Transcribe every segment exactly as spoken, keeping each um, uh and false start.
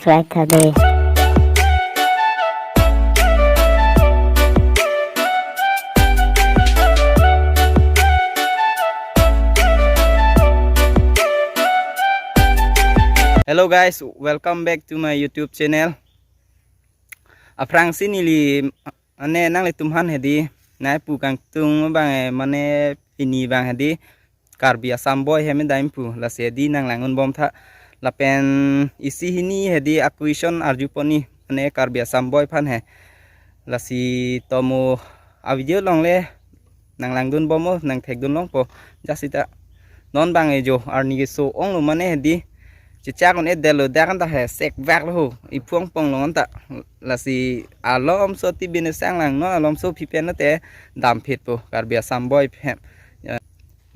subscribe tha dei. Hello guys, welcome back to my YouTube channel. Aphrangsi neli, ane nanglitum aphan hedi, nai pu kangtung abang, eh, mane pini abang hedi, Karbi Assam Boy hem dam pu, lasi hedi nanglang-un bom tha. Lapen isi hini hedi a-question arju pon-i, mane Karbi Assam Boy aphan he. Lasi to mo a-video along le nanglangdun bom o, nangthekdun longpo. Just seta non abang ejo arni keso onglo mane hedi, chechak un-edetlo, dak anta he sekvak lo ho, iphong pong lo anta. Lasi alomso ti bine sang lang, non alomso phi pen te damphit po Karbi Assam Boy hem. Ya.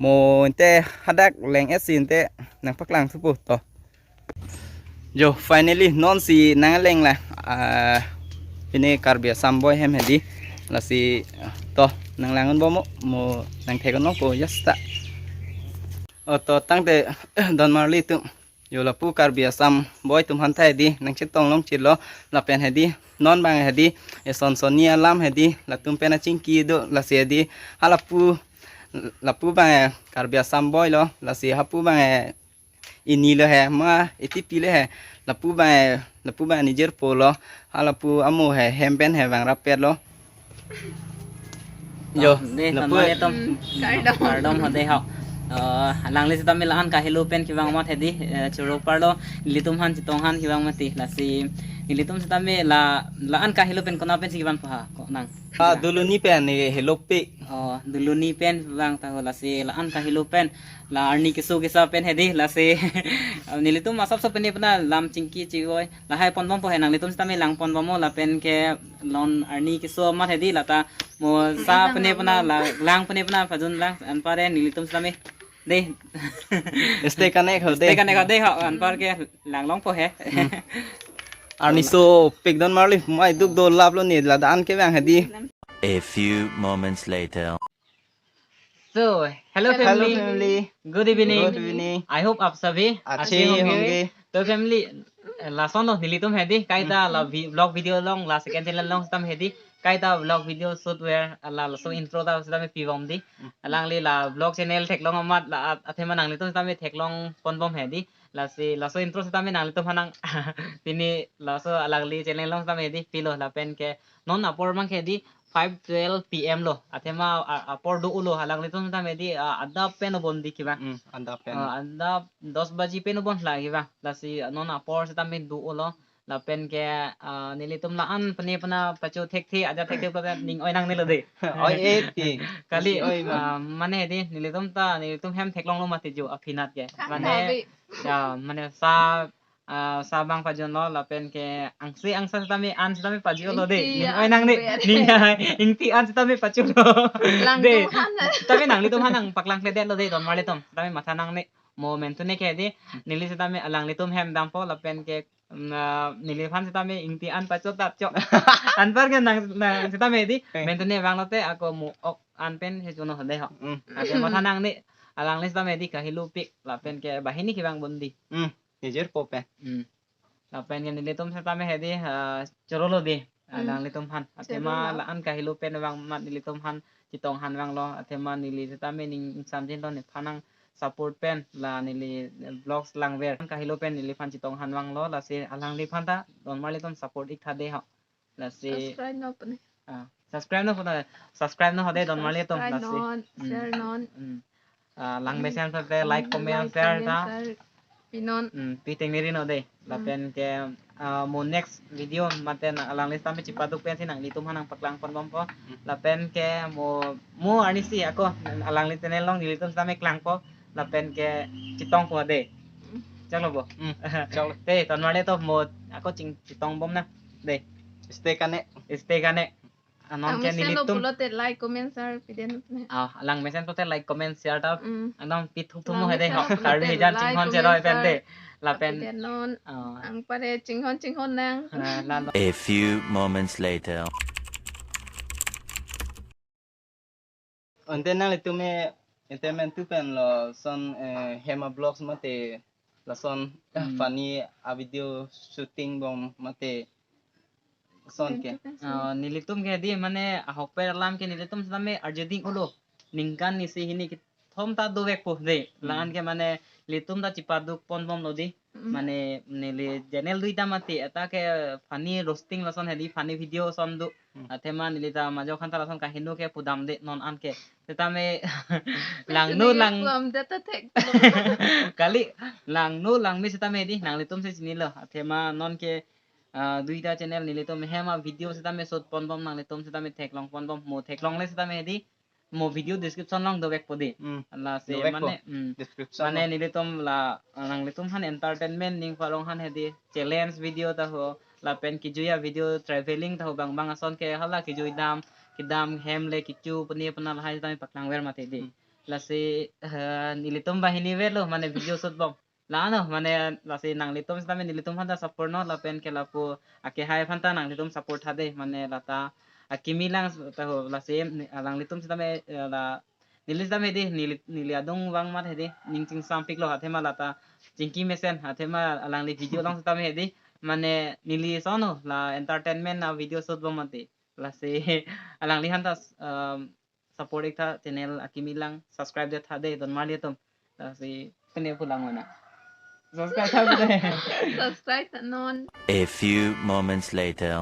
Mo ante hadak leng-et si ante nangpaklang thupo to. Jo, finally non si nangleng la, ah, pini Karbi Assam Boy hem hedi. Lasi, ah, to nanglang-un bom o, mo nangthek-un longpo, just seta. O to tangte, don marli atum. Jo, lapu Karbi Assam Boy atum aphan ta hedi nangchetong longchitlo, lapen hedi non abang hedi eson sonni alam hedi latum pen achingki do, lasi hedi ha lapu, lapu abang Karbi Assam Boy lo, lasi hapu abang ini lo he, ma itipi lo he, lapu abang, lapu abang nijirpo lo, ha lapu amo he, hem pen he vang rapet lo. Jo, oh, dei, lapu, tonmali atum. Hmm, kardom. Kardom ho dei ho. Eh, alangli sitame la-an kahelo pen kevang amat hedi, eh, choro parlo, nelitum aphan chetong aphan kevang mati, lasi nelitum sitame la, la-an kahelo pen konat pensi kevang po ha, ko nang. Ah, Duluni pen, eh, helopik. Oh, Duluni pen vang ta ho, lasi la-an kahelo pen, la arni keso kesa pen hedi, lasi nelitum asapso pine puna lam chingki chivoi, lahai pon bom po he, nanglitum sitame lang pon bom o, lapen ke non arni keso amat hedi, lata mo sa pine puna, la, lang pine puna pajun lang, anpar ke nelitum sitame dei. Stay connect ho dei. Stay connect ho dei ho, anpar ke lang longpo he. Hmm. Arni sopik, don marli, mai duk do laplo, ne ladak an kevang hedi. A few moments later. So, hello, hello family. Family. Good evening. Good evening. I hope आप सभी अच्छे होंगे। तो family, eh, lasonlo nelitum hedi, kaita la vi-, vlog video along, la second channel along sitame hedi, kaita vlog video shoot ver, la laso intro ta sitame pibom dei. Alangli la vlog channel theklong amat, la at-, athema nanglitum sitame theklong pon bom hedi. Lasi laso intro sitame nanglitum aphan nang pini laso alangli channel along sitame hedi pilo, lapen ke non apor abang ke hedi five twelve P M lo. Athema a-, apor do-olo, alanglitum sitame hedi, ah, adap pen obon dei kevang. Hmm, adap pen. Ah, adap dos baji pen obon la kevang. Lasi non apor sitame do-olo. Lapen ke, ah, nelitum la-an pine puna pacho thekthe, aja thekthe ko ning oi nangnelo dei. Oi-e ti. Kali, oi ma. Ah, mane hedi nelitum ta, nelitum hem theklonglo mati jo aphinat ke. Mane, ya, mane sa, ah, sa abang pajunlo, lapen ke angse angsa sitame an sitame pajunlo dei. Ingti, ning oi nangne, ang ber. Ning ingti an sitame pajunlo. Lang dei. Tum han. Sitame nanglitum aphan nangpaklangkledetlo dei, don marli atum. Sitame matha nangne. Mo mentune ke dei, neli sitame alanglitum hem dampo, lapen ke, mm, ah, neliphan sitame ingti an pachot dap chok. Anpar ke nang, nang sitame dei, eh, mentune vanglote ako mo ok an pen he chuno hode ho. Mm. Ate matha nangne, alangli sitame dei kahelo pik, lapen ke banghini kevang bom dei. Mm. Nijirpo pen. Mm. Lapen ke nelitum sitame hedi, ah, chorolo dei. Hmm. Alanglitum aphan. Athema chorolo. La-an kahelo pen vang amat nelitum aphan chetong aphan vanglo. Athema neli sitame ning ingsamjinlo, nephan nang support pen la neli vlogs langver. Kahelo pen neliphan chetong aphan vanglo. Lasi alangliphan ta don marli atum support ik tha dei ho. Lasi subscribe non pune. Ah, subscribe non pune. Subscribe non hode don marli atum. Subscribe lasi non, hmm, share non. Hmm. Ah, langmesen pulote like, comment, share ta. Pinon. Hmm, pi tengneri non dei. Hmm. Lapen ke, ah, mo next video mate nang alangli sitame chepaduk pensi nanglitum aphan nangpaklang pon bompo. Hmm. Lapen ke mo, mo arnisi ako alangli channel along nelitum sitame klangpo. Lapen ke chetongpo dei. Hmm. Choklo bo. Hmm, choklo. Dei, ton marli atum mo ako ching chetong bom nang. Dei. Stay kane. Stay kane. Anon ke langmesen lo nelitum pulote like, comment, share pidun. Ah, langmesen pulote like, comment, share ta. Mm. Anon pithuk thum mo hede ho. Langmesen lo pulote Karbi hijan like, chinghon comment, cheroi pen share de. Lapen pidun non. Ah. Anpar ke chinghon chinghon nang. Ah, lalo. A few moments later. Ante nanglitum e entertainment tu pen lo son, eh, Hema Vlogs mate lason, ah, Hmm. funny a video shooting bom mate lason ke. Ah, nelitum ke di mane ahokpet alam ke nelitum setame arjeding ulo. Ningkan isi hini kethom ta dovekpo de. Hmm. La-an ke mane nelitum ta chipaduk ponbomlo di. Mm. Mane neli channel duita mati, eta ke funny roasting lason hedi, funny video son do. Hmm. Athema neli ta majok han ta lason kaheno ke pudamde non an ke. Setame Mesi langno nangke lang puam data thek. kali langno langme setame di nanglitum si chinilo. Athema non ke, ah, duita channel nelitum hem a video setame shoot ponbom, nanglitum setame theklong ponbom, mo theklongle setame di mo video description along dovekpo di. Hmm. Lasi Dovekpo. Mane, hmm. Description Mane lo. Nelitum la, ah, nanglitum han entertainment ning palong han hedi challenge video ta ho, lapen kejui a video traveling ta ho, bang bang ason ke hala kejui dam, kedam hem le kecho pune puna lahai setame paklangver mati di. Hmm. Lasi, eh, nelitum banghini velo mane video shoot bom. La-ano mane lasi nanglitum setame nelitum han ta support non, lapen ke lapu akehai aphan ta nanglitum support tha de, mane lata akimi lang ta ho, lasi ni-, ah, nanglitum setame, eh, la neli setame di neli, neli adung vang mat hedi ning chingsampiklo, athema lata chingki mesen, athema alangli video along setame hedi mane neli sono la entertainment a video shoot bom mati. Lasi alangli han ta, um, support ik tha channel akimi lang, subscribe det tha de don marli atum. Lasi pune pulang mana. Subscribe tha de. Subscribe ta non. A few moments later.